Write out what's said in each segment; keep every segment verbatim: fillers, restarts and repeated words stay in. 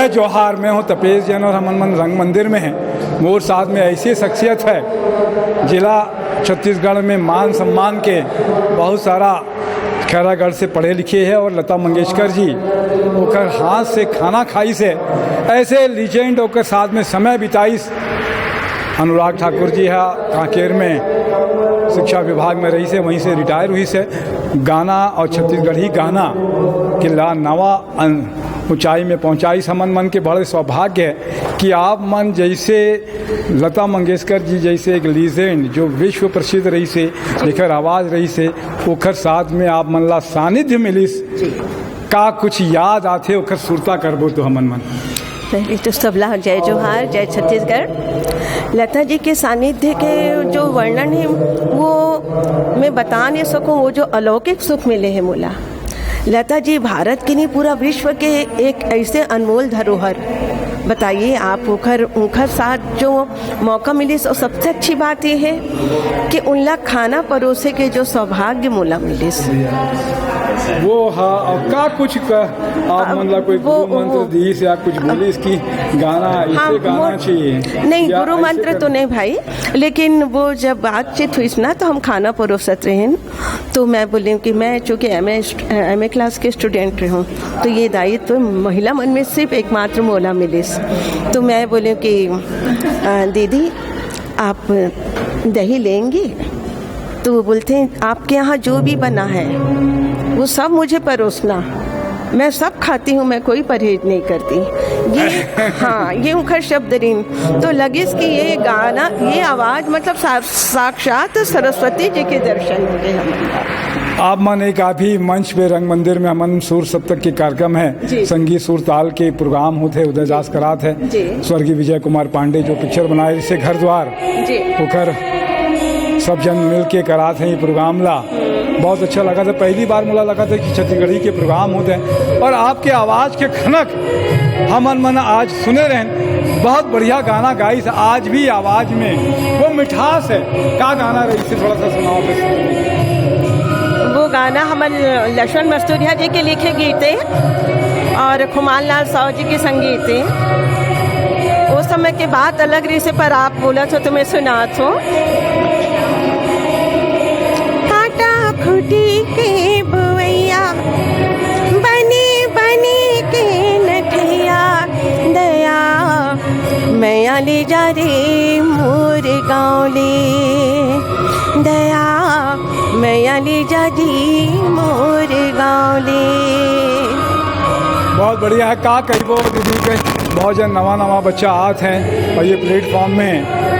जोहार, मैं हूं तपेश जैन और हमन मन रंग मंदिर में हैं। मोर साथ में ऐसी शख्सियत है, जिला छत्तीसगढ़ में मान सम्मान के बहुत सारा खैरागढ़ से पढ़े लिखे है और लता मंगेशकर जी ओकर हाथ से खाना खाइस है। ऐसे लीजेंड ओकर साथ में समय बिताइस। अनुराग ठाकुर जी हा कांकेर में शिक्षा विभाग में रहिस है, वहीं से रिटायर होइस है। गाना और छत्तीसगढ़ी गाना के ला नवा अन-, ऊंचाई में पहुंचाइस। हमन मन के बड़े सौभाग्य है कि आप मन जैसे लता मंगेशकर जी जैसे एक लीजेंड जो विश्व प्रसिद्ध रहिस है, जेकर आवाज रहिस है, ओकर साथ में आप मन ला सानिध्य मिलिस। का कुछ याद आथे ओकर सुरता करबो तो हमन मन? पहले तो सबला जय जोहार, जय छत्तीसगढ़। लता जी के सानिध्य के जो वर्णन है, वो मैं बता नहीं सकूं। वो जो अलौकिक सुख मिले है मोला। लता जी भारत के नहीं, पूरा विश्व के एक ऐसे अनमोल धरोहर। बताइए आप, उखर उखर साथ जो मौका मिलिस, और सबसे अच्छी बात ये है कि उनला खाना परोसे के जो सौभाग्य मोला मिलिस। वो हा, और का कुछ का आप अब मन ला कोई वो, गुरु मंत्र वो दीस या कुछ बोलिस कि गाना ऐसे हाँ, गाना वो चाहिए, नहीं, या गुरु ऐसे मंत्र तो करना? नहीं भाई, लेकिन वो जब बातचीत हुई ना, तो हम खाना परोसत रहे, तो मैं बोली कि मैं चूँकि M A, M A class के स्टूडेंट रही हूँ, तो ये दायित्व महिला मन में सिर्फ एकमात्र मोला मिलिस। तो मैं बोली कि "अ, दीदी, आप दही लेंगी?" तो वो बोलते हैं, "आपके यहाँ जो भी बना है, वो सब मुझे परोसना, मैं सब खाती हूँ, मैं कोई परहेज नहीं करती।" ये हाँ, ये उखर शब्द रिन। तो लगिस कि ये गाना, ये आवाज, मतलब सा-, साक्षात सरस्वती जी के दर्शन हो गए हमन ला। आप मन एक आप ही मंच पे रंग मंदिर में हमन सुर सप्तक के कार्यक्रम है, जी। संगीत सुर ताल के प्रोग्राम होते, उदय दास करात है, जी। स्वर्गीय विजय कुमार पांडे जो पिक्चर बनाए, जैसे घर द्वार, जी। ओखर सब जन मिल के करात है ये प्रोग्राम ला। बहुत अच्छा लगा था, पहली बार मोला लगा था कि छत्तीसगढ़ी के प्रोग्राम होते हैं और आपके आवाज के खनक हमन मन आज सुने रहन। बहुत बढ़िया गाना गाइस, आज भी आवाज में वो मिठास है। का गाना रहिस, थोड़ा सा सुनाओ बस। वो गाना हमर लक्ष्मण मस्तुरिया जी के लिखे गीत है और खुमान लाल साव जी के संगीत है। वो समय के बात अलग रहिस, पर आप बोलत हो तो मैं सुनात हूँ। कांटा खूंटी के बुवैया, बने बने के नठैया, दया मया ले जा रे मोर गाँव ले, दया मया ले जा जी मोर गाँव ले। बहुत बढ़िया है, का कहिबो दीदी के, बहुत जन नवा नवा बच्चा आत हैं और ये प्लेटफॉर्म में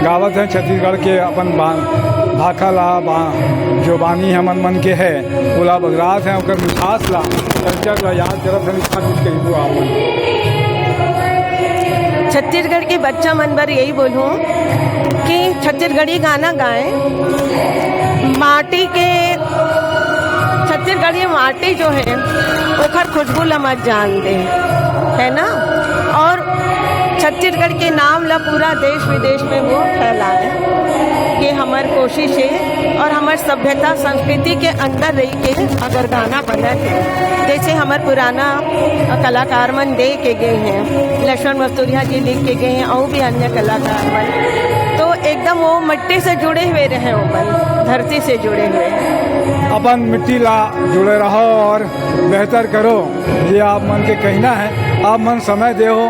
गावत हैं छत्तीसगढ़ के अपन बा-, भाखा ला बा-, जो बानी हमन मन के है, ओला बगरात हैं, ओकर मिठास ला, कल्चर ला याद करत हैं, इसका कुछ कहिबो आप मन। छत्तीसगढ़ के बच्चा मन बर यही बोलूँ कि छत्तीसगढ़ी गाना गाएं, माटी के, छत्तीसगढ़ी माटी जो है, ओखर खुशबू ला मत जान दे, है ना? और छत्तीसगढ़ के नाम ला पूरा देश विदेश में वो फैलाए, ये हमर कोशिश है। और हमर सभ्यता संस्कृति के अंदर रह के अगर गाना बनत है, जैसे हमर पुराना कलाकार मन दे के गए हैं, लक्ष्मण मस्तुरिया जी लिख के गए हैं, और भी अन्य कलाकार मन, तो एकदम वो मिट्टी से जुड़े हुए रहे, ओमन धरती से जुड़े हुए। अपन मिट्टी ला जुड़े रहो और बेहतर करो, ये आप मन के कहना है। आप मन समय दे हो,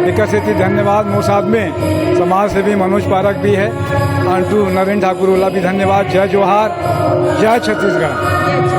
एकर सेती धन्यवाद। मोर साथ में समाज सेवी मनोज पारक भी है, अंटू नरेंद्र ठाकुर, ओला भी धन्यवाद। जय जोहार, जय छत्तीसगढ़।